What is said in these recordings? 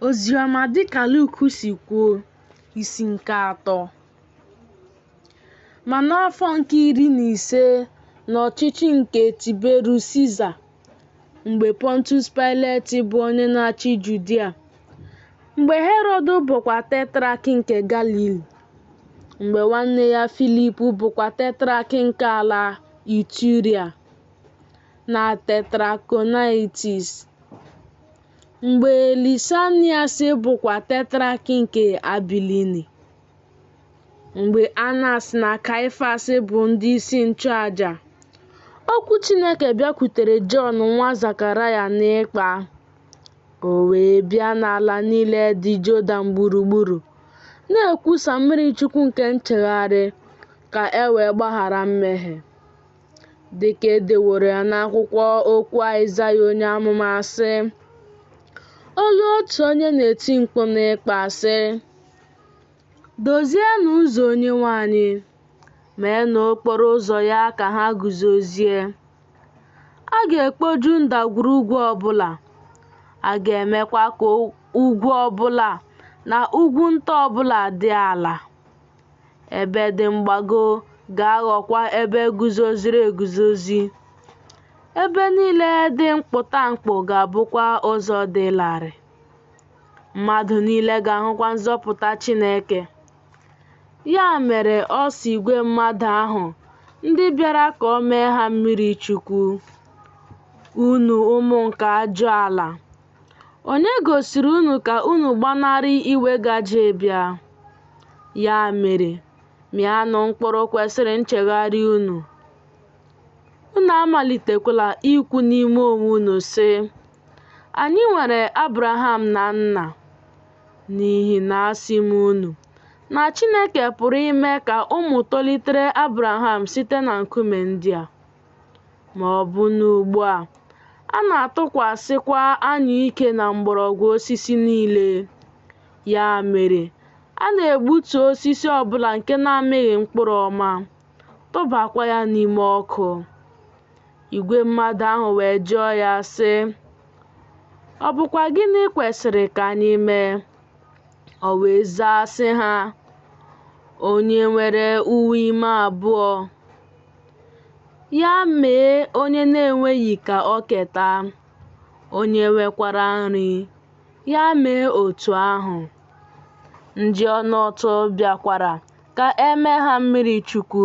Oziọma dịka Luk si kwuo, isi nke atọ. Ma n'afọ nke 15 n'ọchịchị nke Tiberius Siza, mgbe Pontius Paịlet bụ onye na-achị Judia, mgbe Herọd bụkwa tetrak nke Galili, mgbe nwanne ya Filip bụkwa tetrak nke ala Ituria na Tetrakonaitis, mgbe Lisanias bụkwa tetrak nke Abilini, mgbe Anas na Kaịfas bụ ndị isi nchụaja, okwu Chineke bịakwutere Jọn nwa Zekaraya n'ịkpa. O wee bịa n'ala niile dị Jọdan gburugburu, na-ekwusa mmirichukwu nke nchegharị, ka e wee gbaghara mmehie. Dị ka e deworo ya n'akwụkwọ okwu Aịzaya onye amụma sị, Olu otu onye na-eti mkpu n'ịkpa sị, Dozienụ ụzọ Onyenwe anyị, meenụ okporo ụzọ ya ka ha guzozie. A ga-ekpoju ndagwurugwu ọbụla, a ga-emekwa ka ugwu ọbụla na ugwu nta ọbụla dị ala. Ebe dị mgbago ga-aghọkwa ebe guzoziri eguzozi, ebe niile dị mkpụtamkpụ ga-abụkwa ụzọ dị larịị. Mmadụ niile ga-ahụkwa nzọpụta Chineke. Ya mere ọ sị igwe mmadụ ahụ ndị bịara ka o mee ha mmiri chukwu, Unu ụmụ nke ajụala, onye gosiri unu ka unu gbanarị iwe gaje ịbịa? Ya mere, mịanụ mkpụrụ kwesịrị nchegharị unu. Unu amalitekwala ikwu n'ime onwe unu sị, Anyị nwere Abraham na nna. N'ihi na asị m unu, na Chineke pụrụ ime ka ụmụ tolitere Abraham site na nkume ndị a. Ma ọbụna ugbu a, a na-atụkwasịkwa anyụike na mgbọrọgwụ osisi niile. Ya mere, a na-egbutu osisi ọbụla nke na-amịghị mkpụrụ ọma, tụbakwa ya n'ime ọkụ. Igwe mmadụ ahụ wee jụọ ya sị, Ọ bụkwa gịnị kwesịrị ka anyị mee? O wee zaa sị ha, Onye nwere uwe ime abụọ, ya mee onye na-enweghị ka o keta, onye nwekwara nri, ya mee otu ahụ. Ndị ọna ụtụ bịakwara ka e mee ha mmiri chukwu,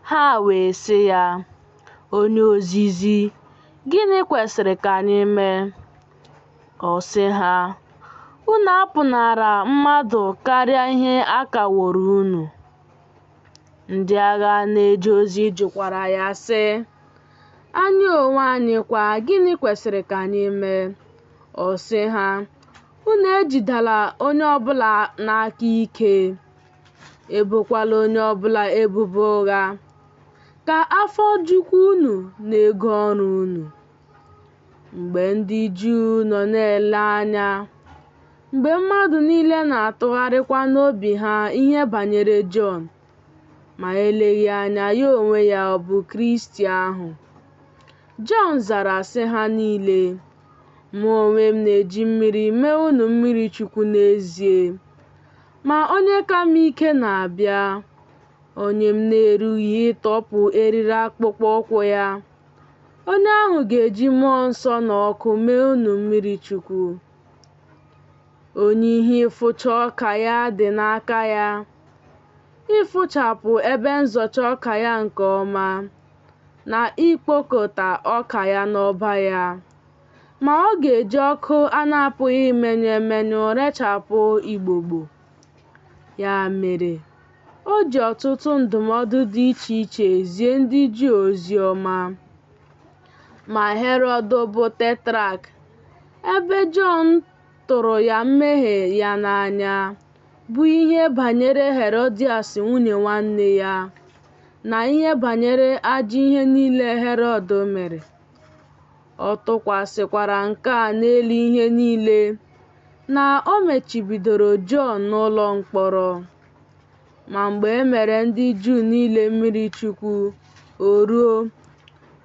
ha wee sị ya, Onye ozizi, gịnị kwesịrị ka anyị mee? Ọ sị ha, Unu apụnara mmadụ karịa ihe a kaworo unu. Ndị agha na-eje ozi jụkwara ya sị, Anyị onwe anyị kwa, gịnị kwesịrị ka anyị mee? Ọ sị ha, Unu ejidela onye ọbụla n'aka ike, ebokwala onye ọbụla ebubo ụgha, ka afọ jukwa unu n'ego ọrụ unu. Mgbe ndị Juu nọ na-ele anya, mgbe mmadụ niile na-atụgharịkwa n'obi ha ihe banyere Jọn, ma eleghị anya ya onwe ya ọ bụ Kristi ahụ. Jọn zara sị ha niile, Mụ onwe m na-eji mmiri mee unu mmiri chukwu n'ezie, ma onye ka m ike na-abịa, onye m na-erughị ịtọpụ eriri akpụkpọ ụkwụ ya. Onye ahụ ga-eji mmụọ nsọ na ọkụ mee unu mmiri chukwu. Onye ihe ịfụcha ọka ya dị n'aka ya, ịfụchapụ ebe nzọcha ọka ya nke ọma, na ikpokọta ọka ya n'ọba ya. Ma ọ ga-eji ọkụ a na-apụghị imenyụ emenyụ rechapụ igbogbo. Ya mere, o ji ọtụtụ ndụmọdụ dị iche iche zie ndị Juu ozi ọma. Ma Herọd bụ tetrak, ebe Jọn tụrụ ya mmehie ya n'anya, bụ ihe banyere Herodias nwunye nwanne ya, na ihe banyere ajọ ihe niile Herọd mere. Ọ tụkwasịkwara nke a n'elu ihe niile, na o mechibidoro Jọn n'ụlọ mkpọrọ. Ma mgbe e mere ndị Juu niile mmiri chukwu, o ruo,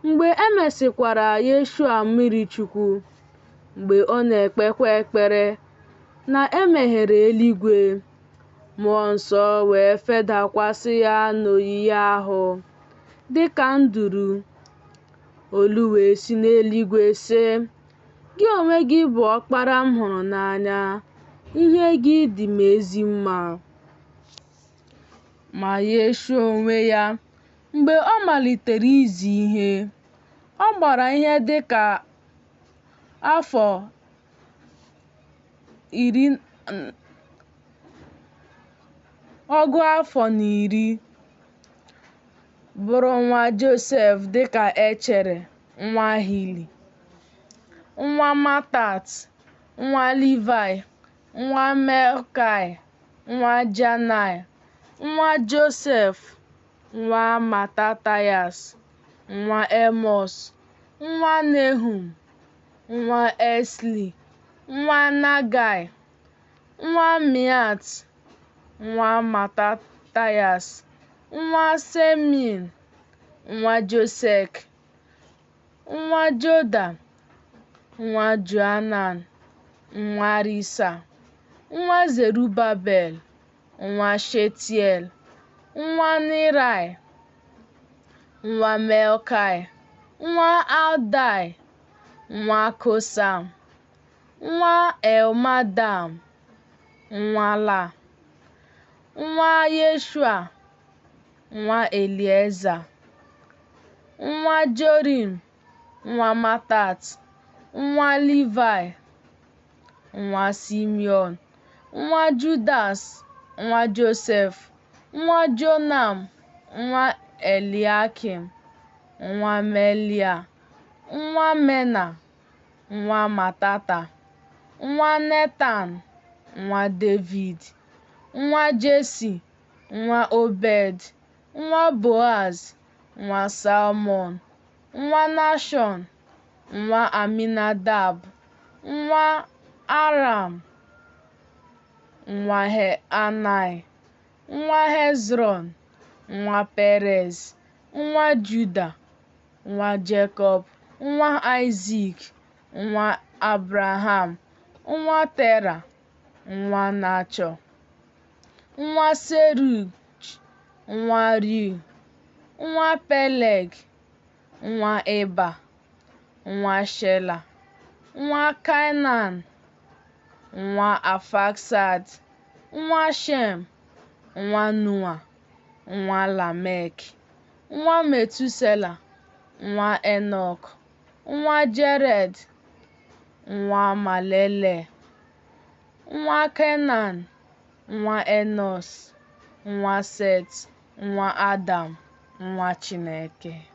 mgbe e mesịkwara Yeshua mmiri chukwu, mgbe ọ na-ekpekwa ekpere, na e meghere eluigwe, Mmụọ Nsọ wee fedakwasị ya n'oyiyi ahụ, dị ka nduru. Olu wee si n'eluigwe sị, Gị onwe gị bụ Ọkpara m hụrụ n'anya, ihe gị dị m ezi mma. Ma Yeshua onwe ya, mgbe ọ malitere izi ihe, ọ gbara ihe dị ka afọ 40, bụrụ nwa Josef dịka e chere, nwa Hili, nwa Matat, nwa Livai, nwa Melkai, nwa Janai, nwa Josef, nwa Matatayas, nwa Emọs, nwa Nehum, nwa Esli, nwa Nagai, nwa Meat, nwa Matatayas, nwa Semin, nwa Josek, nwa Joda, nwa Joanan, nwa Risa, nwa Zerubabel, nwa Shealtiel, nwa Nerai, nwa Melkai, nwa Adai, nwa Kosam, nwa Elmadam, nwa La, nwa Yeshua, nwa Elieza, nwa Jorim, nwa Matat, nwa Livai, nwa Simiọn, nwa Judas, nwa Josef, nwa Jonam, nwa Eliakim, nwa Melia, nwa Mena, nwa Matata, nwa Netan, nwa Devid, nwa Jesi, nwa Obed, nwa Boaz, nwa Salmọn, nwa Nashọn, nwa Aminadab, nwa Aram, nwa Anai, nwa Hezrọn, nwa Perez, nwa Juda, nwa Jekọb, nwa Aịzik, nwa Abraham, nwa Tera, nwa Nachọ, nwa Seruj, nwa Reu, nwa Peleg, nwa Eba, nwa Shela, nwa Kenan, nwa Afaksad, nwa Shem, nwa Noa, nwa Lamek, nwa Metusela, nwa Enọk, nwa Jared, nwa Maleleel, nwa Kenan, nwa Enos, nwa Set, nwa Adam, nwa Chineke.